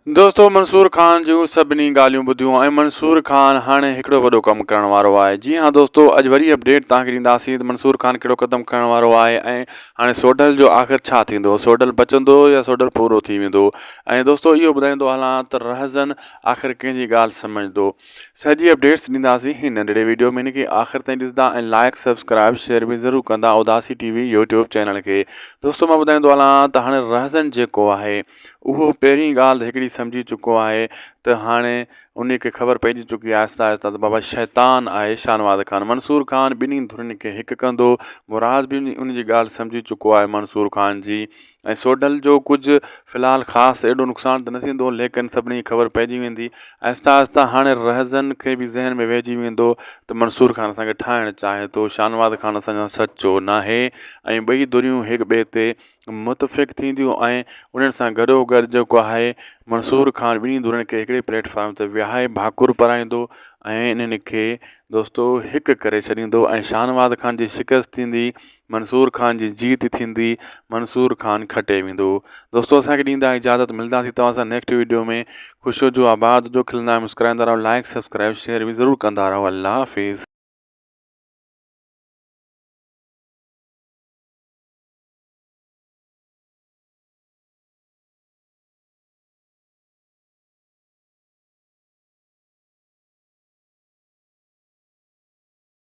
دوستو منصور خان جون سڀني ڳالهيون ٻڌيون ۽ منصور خان هاڻي هڪڙو وڏو ڪم ڪرڻ وارو آهي جي ها دوستو اڄ وري اپڊيٽ توهان کي ڏينداسين ته منصور خان ڪهڙو قدم کڻڻ وارو آهي ۽ هاڻي سوڍل جو آخر ڇا ٿيندو سوڍل بچندو يا سوڍل پورو ٿي ويندو ۽ دوستو اهو ٻڌائيندو هلان ته رهزن آخر ڪنهن جي ڳالهه سمجهندو سڄي اپڊيٽس ڏينداسين هن ننڍڙي ويڊيو ۾ هن کي آخر تائين ڏسندا ۽ لائڪ سبسڪرائب شيئر به ضرور ڪندا اداسي ٽي وي يوٽيوب چينل کي دوستو مان ٻڌائيندو هلان ته هاڻي رهزن جيڪو آهي اهو پهرين ڳالهه هڪڙي سمجهي چڪو آهي ته هاڻي ان کي خبر پئجي چڪي آهي آهستي آهستي ته بابا شيطان آهي شاهنواز خان منصور خان ٻنهي ڌرين کي هڪ ڪندو مراد به ان جي ڳالهه سمجهي چڪو آهي منصور خان جي ۽ سوڍل جو ڪجهه في الحال خاص ايڏو نقصان ته نه ٿيندو ليڪن سڀني کي خبر پئجي ويندي آهستي آهستي هاڻي رهزن کي به ذهن ۾ ويهجي ويندو ته منصور خان اسان کي ٺاهڻ چاهي ٿو شاهنواز خان اسان سان سچو ناهي ۽ ٻئي ڌريون هڪ ٻئي تي متفق ٿينديون ۽ انهن سان گڏو گڏ جيڪو آهي منصور خان ٻنهي ڌرين کي هڪڙي پليٽ فارم تي ويهائي ڀاڪر پرائيندو ۽ انهن کي دوستو هڪ ڪري ڇڏيندو ۽ شاهنواز خان جي شڪست ٿيندي منصور خان جي جيت ٿيندي منصور خان کٽي ويندو دوستو اسان کي ڏيندا اجازت ملداسين توهان سان نيڪسٽ ويڊيو ۾ خوش هجو آباد هجو کلندا مسڪرائيندا رهو لائڪ سبسڪرائب شيئر به ضرور ڪندا رهو الله حافظ.